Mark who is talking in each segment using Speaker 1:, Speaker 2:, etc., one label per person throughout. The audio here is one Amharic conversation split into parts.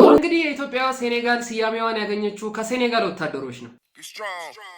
Speaker 1: እንግዲህ የኢትዮጵያ ሴኔጋል ስያሜዋን ያገኘችው ከሴኔጋል ወታደሮች ነው።
Speaker 2: Be strong.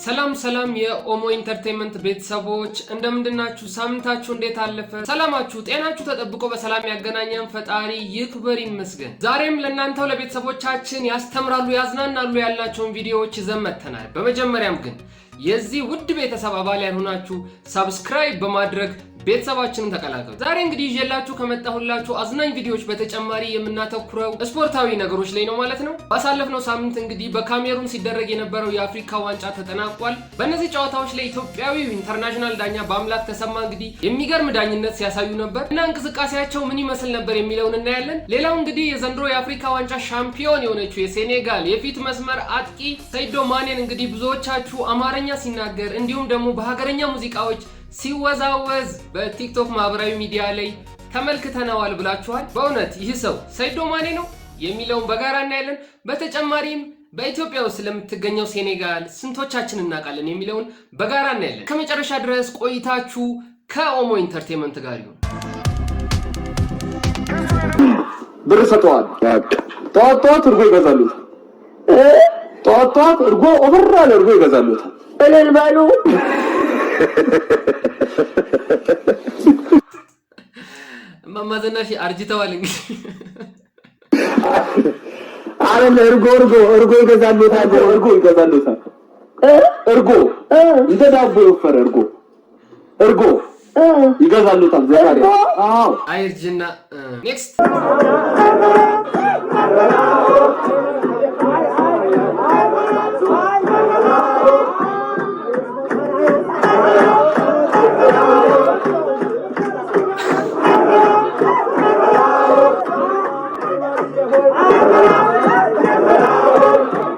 Speaker 1: ሰላም ሰላም የኦሞ Entertainment ቤተሰቦች፣ እንደምንድናችሁ? ሳምንታችሁ እንዴት አለፈ? ሰላማችሁ ጤናችሁ ተጠብቆ በሰላም ያገናኘን ፈጣሪ ይክበር ይመስገን። ዛሬም ለእናንተው ለቤተሰቦቻችን ያስተምራሉ፣ ያዝናናሉ ያልናቸውን ቪዲዮዎች ይዘን መጥተናል። በመጀመሪያም ግን የዚህ ውድ ቤተሰብ አባል ያልሆናችሁ subscribe በማድረግ ቤተሰባችንን ተቀላቀሉ። ዛሬ እንግዲህ ይዤላችሁ ከመጣሁላችሁ አዝናኝ ቪዲዮዎች በተጨማሪ የምናተኩረው ስፖርታዊ ነገሮች ላይ ነው ማለት ነው። ባሳለፍነው ሳምንት እንግዲህ በካሜሩን ሲደረግ የነበረው የአፍሪካ ዋንጫ ተጠናቋል። በእነዚህ ጨዋታዎች ላይ ኢትዮጵያዊው international ዳኛ በአምላክ ተሰማ እንግዲህ የሚገርም ዳኝነት ሲያሳዩ ነበር እና እንቅስቃሴያቸው ምን ይመስል ነበር የሚለውን እናያለን። ሌላው እንግዲህ የዘንድሮ የአፍሪካ ዋንጫ ሻምፒዮን የሆነችው የሴኔጋል የፊት መስመር አጥቂ ሳዲዮ ማኔን እንግዲህ ብዙዎቻችሁ አማርኛ ሲናገር እንዲሁም ደግሞ በሀገረኛ ሙዚቃዎች ሲወዛወዝ በቲክቶክ ማህበራዊ ሚዲያ ላይ ተመልክተነዋል ብላችኋል። በእውነት ይህ ሰው ሳዲዮ ማኔ ነው የሚለውን በጋራ እናያለን። በተጨማሪም በኢትዮጵያ ውስጥ ስለምትገኘው ሴኔጋል ስንቶቻችን እናውቃለን የሚለውን በጋራ እናያለን። ከመጨረሻ ድረስ ቆይታችሁ ከኦሞ Entertainment ጋር ይሁን።
Speaker 3: ብር ሰጠዋል። ጠዋት ጠዋት እርጎ ይገዛሉታል። ጠዋት ጠዋት እርጎ ኦቨር ያለ እርጎ ይገዛሉታል።
Speaker 4: እልል በሉ።
Speaker 1: እማማ ዝናሽ አርጅተዋል እንግዲህ።
Speaker 3: አረ እርጎ እርጎ እርጎ ይገዛሉታል። እርጎ ይገዛሉታል። እርጎ እንደ ዳቦ የወፈረ እርጎ እርጎ ይገዛሉታል። ዛሬ አዎ።
Speaker 1: አይ እርጅና። Next.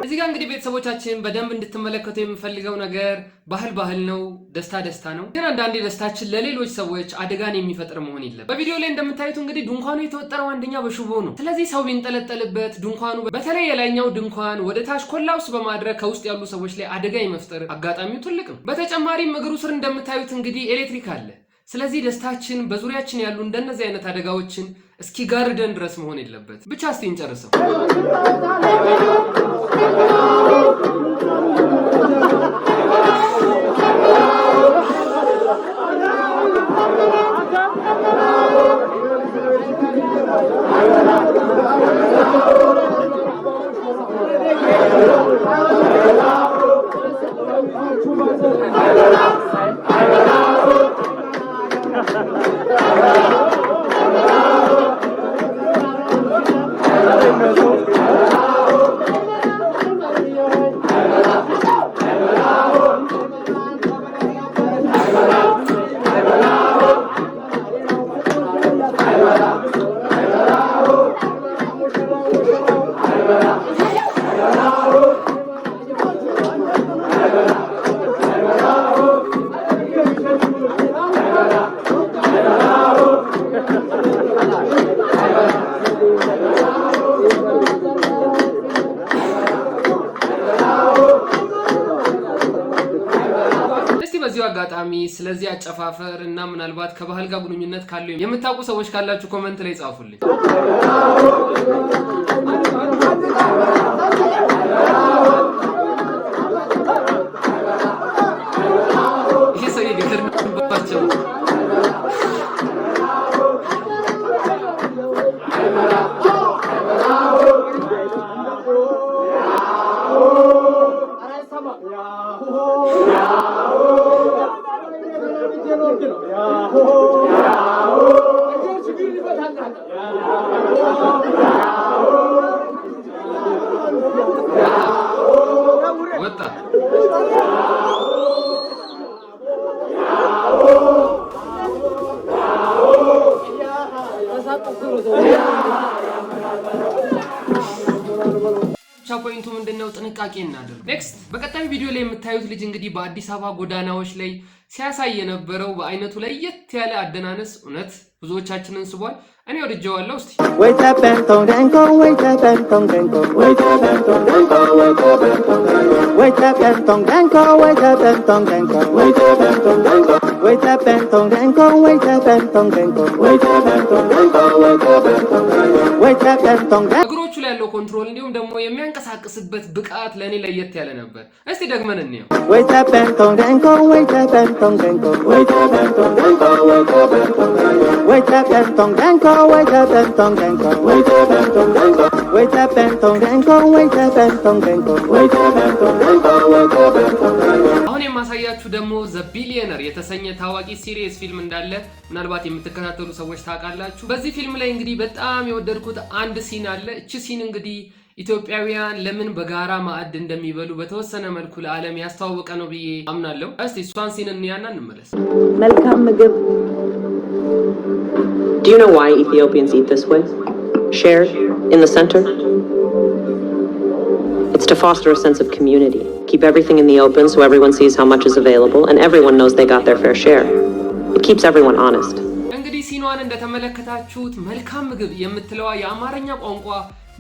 Speaker 1: እዚህ ጋር እንግዲህ ቤተሰቦቻችን በደንብ እንድትመለከቱ የምፈልገው ነገር ባህል ባህል ነው፣ ደስታ ደስታ ነው። ግን አንዳንዴ ደስታችን ለሌሎች ሰዎች አደጋን የሚፈጥር መሆን የለም። በቪዲዮ ላይ እንደምታዩት እንግዲህ ድንኳኑ የተወጠረው አንደኛ በሽቦ ነው። ስለዚህ ሰው ቢንጠለጠልበት ድንኳኑ በተለይ የላይኛው ድንኳን ወደ ታች collapse በማድረግ ከውስጥ ያሉ ሰዎች ላይ አደጋ የመፍጠር አጋጣሚው ትልቅ ነው። በተጨማሪም እግሩ ስር እንደምታዩት እንግዲህ ኤሌክትሪክ አለ። ስለዚህ ደስታችን በዙሪያችን ያሉ እንደነዚህ አይነት አደጋዎችን እስኪጋርደን ድረስ መሆን የለበት። ብቻ እስቲ እንጨርሰው። እስቲ በዚሁ አጋጣሚ ስለዚህ አጨፋፈር እና ምናልባት ከባህል ጋር ግንኙነት ካለው የምታውቁ ሰዎች ካላችሁ comment ላይ ጻፉልኝ። ይሄ ሰው የገርባቸው። ወጣ። ብቻ point ኡ ምንድነው? ጥንቃቄ እናድርግ። Next፣ በቀጣዩ ቪዲዮ ላይ የምታዩት ልጅ እንግዲህ በአዲስ አበባ ጎዳናዎች ላይ ሲያሳይ የነበረው በአይነቱ ለየት ያለ አደናነስ እውነት ብዙዎቻችንን ስቧል። እኔ ወድጀዋለሁ። እስቲ።
Speaker 4: ወይ ተበንቶን ደንኮ ወይ ተበንቶን ደንኮ ወይ ተበንቶን ደንኮ ወይ ተበንቶን ደንኮ።
Speaker 1: እግሮቹ ላይ ያለው control እንዲሁም ደግሞ የሚያንቀሳቅስበት ብቃት ለእኔ ለየት ያለ ነበር። እስቲ ደግመን እንየው። አሁን የማሳያችሁ ደግሞ The Billionaire የተሰኘ ታዋቂ series ፊልም እንዳለ ምናልባት የምትከታተሉ ሰዎች ታውቃላችሁ። በዚህ ፊልም ላይ እንግዲህ በጣም የወደድኩት አንድ scene አለ። እቺ scene እንግዲህ ኢትዮጵያውያን ለምን በጋራ ማዕድ እንደሚበሉ በተወሰነ መልኩ ለዓለም ያስተዋወቀ ነው ብዬ አምናለሁ። እስቲ እሷን scene እንያና እንመለስ።
Speaker 2: መልካም ምግብ።
Speaker 4: Do you know why Ethiopians eat this way? Shared, in the center? It's to foster a sense of community. Keep everything in the open so everyone sees how much is available and everyone knows they got their fair share. It keeps everyone honest.
Speaker 1: እንግዲህ scene ኗን እንደተመለከታችሁት መልካም ምግብ የምትለዋ የአማርኛ ቋንቋ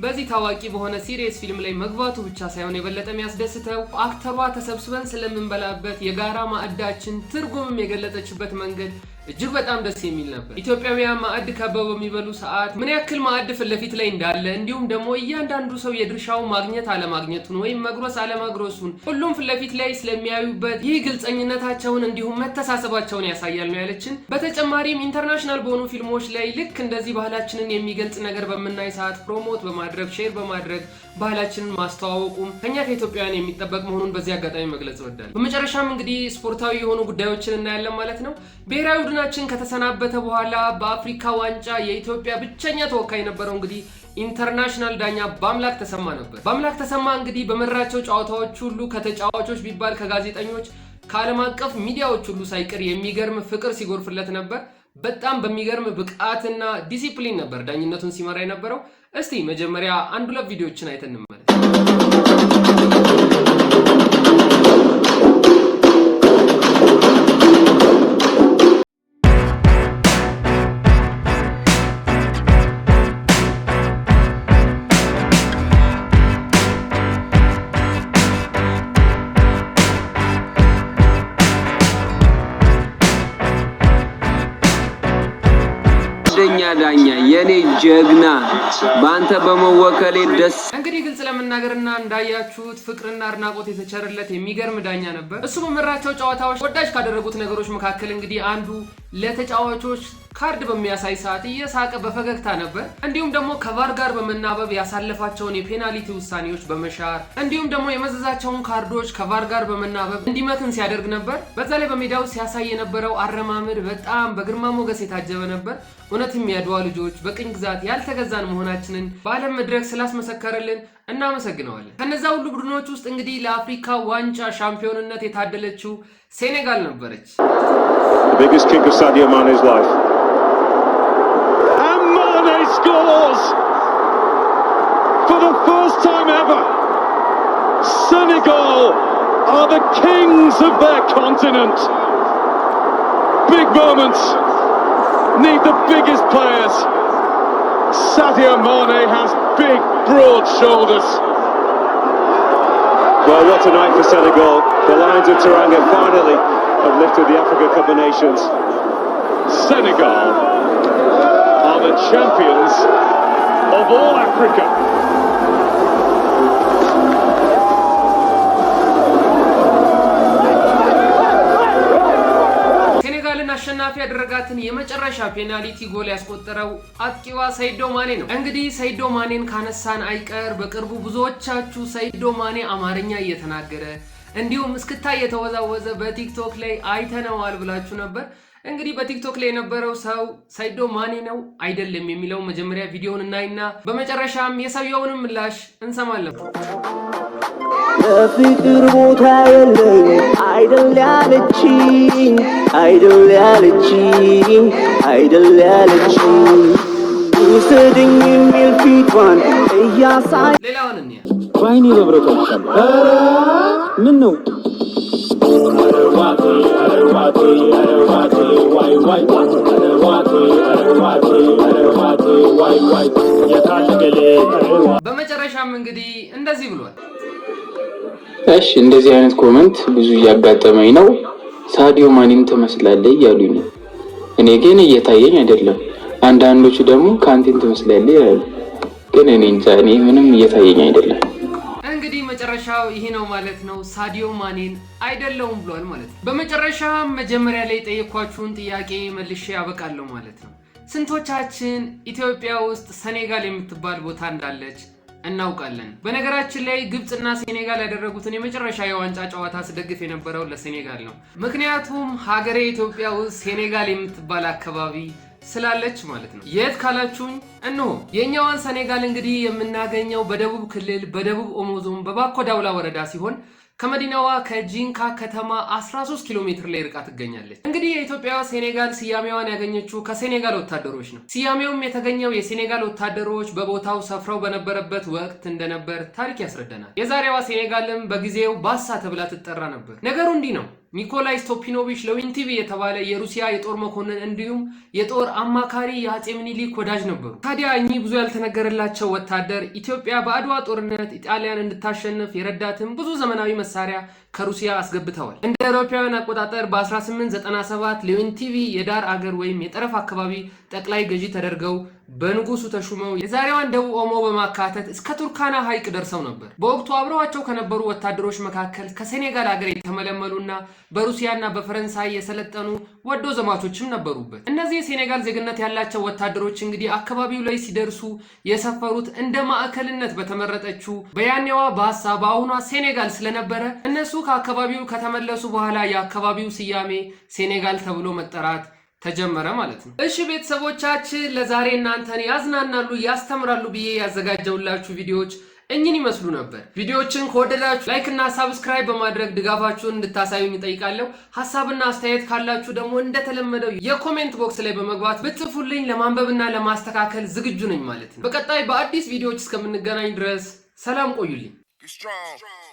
Speaker 1: በዚህ ታዋቂ በሆነ series ፊልም ላይ መግባቱ ብቻ ሳይሆን የበለጠ የሚያስደስተው actor ሯ ተሰብስበን ስለምንበላበት የጋራ ማዕዳችን ትርጉምም የገለጸችበት መንገድ እጅግ በጣም ደስ የሚል ነበር። ኢትዮጵያውያን ማዕድ ከበው በሚበሉ ሰዓት ምን ያክል ማዕድ ፊት ለፊት ላይ እንዳለ፣ እንዲሁም ደግሞ እያንዳንዱ ሰው የድርሻው ማግኘት አለማግኘቱን ወይም መጉረስ አለመጉረሱን ሁሉም ፊት ለፊት ላይ ስለሚያዩበት ይህ ግልጸኝነታቸውን እንዲሁም መተሳሰባቸውን ያሳያል ነው ያለችን። በተጨማሪም international በሆኑ ፊልሞች ላይ ልክ እንደዚህ ባህላችንን የሚገልጽ ነገር በምናይ ሰዓት promote በማድረግ፣ share በማድረግ ባህላችንን ማስተዋወቁም ከኛ ከኢትዮጵያውያን የሚጠበቅ መሆኑን በዚህ አጋጣሚ መግለጽ እወዳለሁ። በመጨረሻም እንግዲህ ስፖርታዊ የሆኑ ጉዳዮችን እናያለን ማለት ነው። ብሔራዊ ቡድናችን ከተሰናበተ በኋላ በአፍሪካ ዋንጫ የኢትዮጵያ ብቸኛ ተወካይ የነበረው እንግዲህ international ዳኛ በአምላክ ተሰማ ነበር። በአምላክ ተሰማ እንግዲህ በመራቸው ጨዋታዎች ሁሉ ከተጫዋቾች ቢባል ከጋዜጠኞች፣ ከዓለም አቀፍ ሚዲያዎች ሁሉ ሳይቀር የሚገርም ፍቅር ሲጎርፍለት ነበር። በጣም በሚገርም ብቃትና ዲሲፕሊን ነበር ዳኝነቱን ሲመራ የነበረው። እስቲ መጀመሪያ አንድ ሁለት ቪዲዮዎችን አይተን እንመለስ።
Speaker 5: አንደኛ ዳኛ፣ የኔ ጀግና፣ በአንተ በመወከሌ ደስ
Speaker 1: እንግዲህ ግልጽ ለመናገርና እንዳያችሁት ፍቅርና አድናቆት የተቸረለት የሚገርም ዳኛ ነበር። እሱ በመራቸው ጨዋታዎች ወዳጅ ካደረጉት ነገሮች መካከል እንግዲህ አንዱ ለተጫዋቾች ካርድ በሚያሳይ ሰዓት እየሳቀ በፈገግታ ነበር። እንዲሁም ደግሞ ከ VAR ጋር በመናበብ ያሳለፋቸውን የ penalty ውሳኔዎች በመሻር፣ እንዲሁም ደግሞ የመዘዛቸውን ካርዶች ከ VAR ጋር በመናበብ እንዲመክን ሲያደርግ ነበር። በዛ ላይ በሜዳው ሲያሳይ የነበረው አረማመድ በጣም በግርማ ሞገስ የታጀበ ነበር። እውነትም የአድዋ ልጆች፣ በቅኝ ግዛት ያልተገዛን መሆናችንን በዓለም መድረክ ስላስመሰከረልን እናመሰግነዋለን። ከነዛ ሁሉ ቡድኖች ውስጥ እንግዲህ ለአፍሪካ ዋንጫ ሻምፒዮንነት የታደለችው ሴኔጋል ነበረች።
Speaker 6: The biggest kick of Sadio Mane's life. And Mane scores! For the first time ever, Senegal are the kings of their continent. Big moments need the biggest players. Sadio Mane has big, broad shoulders. Well, what a night for Senegal. The Lions of Teranga finally have lifted the Africa Cup of Nations. Senegal are the champions of all Africa.
Speaker 1: ሴኔጋልን አሸናፊ ያደረጋትን የመጨረሻ penalty ጎል ያስቆጠረው አጥቂዋ ሳዲዮ ማኔ ነው። እንግዲህ ሳዲዮ ማኔን ካነሳን አይቀር በቅርቡ ብዙዎቻችሁ ሳዲዮ ማኔ አማርኛ እየተናገረ እንዲሁም እስክስታ እየተወዛወዘ በ TikTok ላይ አይተነዋል ብላችሁ ነበር። እንግዲህ በ TikTok ላይ የነበረው ሰው ሳዲዮ ማኔ ነው አይደለም የሚለው መጀመሪያ ቪዲዮውን እናይና በመጨረሻም የሰውየውንም ምላሽ እንሰማለን።
Speaker 7: ለፍቅር ቦታ የለኝ አይደል ያለችኝ፣ አይደል ያለችኝ፣ አይደል ያለችኝ፣ ውሰደኝ የሚል ፊቷን እያሳይ
Speaker 1: ሌላውን እንያ።
Speaker 3: በአይኔ በብረቱ አይቻለሁ። ምን ነው?
Speaker 1: በመጨረሻም እንግዲህ እንደዚህ ብሏል።
Speaker 2: እሺ፣ እንደዚህ አይነት comment ብዙ እያጋጠመኝ ነው። ሳዲዮ ማኔን ትመስላለህ እያሉኝ ነው። እኔ ግን እየታየኝ አይደለም። አንዳንዶቹ ደግሞ ካንቴን ትመስላለህ ይላሉ። ግን እኔ እንጃ፣ እኔ ምንም እየታየኝ አይደለም።
Speaker 1: እንግዲህ መጨረሻው ይሄ ነው ማለት ነው። ሳዲዮ ማኔን አይደለሁም ብሏል ማለት ነው። በመጨረሻ መጀመሪያ ላይ የጠየኳችሁን ጥያቄ መልሼ ያበቃለሁ ማለት ነው። ስንቶቻችን ኢትዮጵያ ውስጥ ሴኔጋል የምትባል ቦታ እንዳለች እናውቃለን? በነገራችን ላይ ግብፅና ሴኔጋል ያደረጉትን የመጨረሻ የዋንጫ ጨዋታ ስደግፍ የነበረው ለሴኔጋል ነው። ምክንያቱም ሀገሬ ኢትዮጵያ ውስጥ ሴኔጋል የምትባል አካባቢ ስላለች ማለት ነው። የት ካላችሁኝ፣ እነሆ የእኛዋን ሴኔጋል እንግዲህ የምናገኘው በደቡብ ክልል በደቡብ ኦሞ ዞን በባኮ ዳውላ ወረዳ ሲሆን ከመዲናዋ ከጂንካ ከተማ 13 ኪሎ ሜትር ላይ ርቃ ትገኛለች። እንግዲህ የኢትዮጵያ ሴኔጋል ስያሜዋን ያገኘችው ከሴኔጋል ወታደሮች ነው። ስያሜውም የተገኘው የሴኔጋል ወታደሮች በቦታው ሰፍረው በነበረበት ወቅት እንደነበር ታሪክ ያስረዳናል። የዛሬዋ ሴኔጋልም በጊዜው ባሳ ተብላ ትጠራ ነበር። ነገሩ እንዲህ ነው። ኒኮላይ ስቶፒኖቪች ሌዎንቲቭ የተባለ የሩሲያ የጦር መኮንን እንዲሁም የጦር አማካሪ የአፄ ምኒልክ ወዳጅ ነበሩ። ታዲያ እኚህ ብዙ ያልተነገረላቸው ወታደር ኢትዮጵያ በአድዋ ጦርነት ኢጣሊያን እንድታሸንፍ የረዳትን ብዙ ዘመናዊ መሳሪያ ከሩሲያ አስገብተዋል። እንደ አውሮፓውያን አቆጣጠር በ1897 ሌዎንቲቭ የዳር አገር ወይም የጠረፍ አካባቢ ጠቅላይ ገዢ ተደርገው በንጉሱ ተሹመው የዛሬዋን ደቡብ ኦሞ በማካተት እስከ ቱርካና ሐይቅ ደርሰው ነበር። በወቅቱ አብረዋቸው ከነበሩ ወታደሮች መካከል ከሴኔጋል ሀገር የተመለመሉና በሩሲያና በፈረንሳይ የሰለጠኑ ወዶ ዘማቾችም ነበሩበት። እነዚህ የሴኔጋል ዜግነት ያላቸው ወታደሮች እንግዲህ አካባቢው ላይ ሲደርሱ የሰፈሩት እንደ ማዕከልነት በተመረጠችው በያኔዋ ባሳ፣ በአሁኗ ሴኔጋል ስለነበረ እነሱ ከአካባቢው ከተመለሱ በኋላ የአካባቢው ስያሜ ሴኔጋል ተብሎ መጠራት ተጀመረ ማለት ነው። እሺ ቤተሰቦቻችን፣ ለዛሬ እናንተን ያዝናናሉ፣ ያስተምራሉ ብዬ ያዘጋጀሁላችሁ ቪዲዮዎች እኚህን ይመስሉ ነበር። ቪዲዮዎችን ከወደዳችሁ like እና subscribe በማድረግ ድጋፋችሁን እንድታሳዩኝ እጠይቃለሁ። ሀሳብና አስተያየት ካላችሁ ደግሞ እንደተለመደው የ comment box ላይ በመግባት ብትጽፉልኝ ለማንበብና ለማስተካከል ዝግጁ ነኝ ማለት ነው። በቀጣይ በአዲስ ቪዲዮዎች እስከምንገናኝ ድረስ ሰላም ቆዩልኝ።
Speaker 8: Be strong.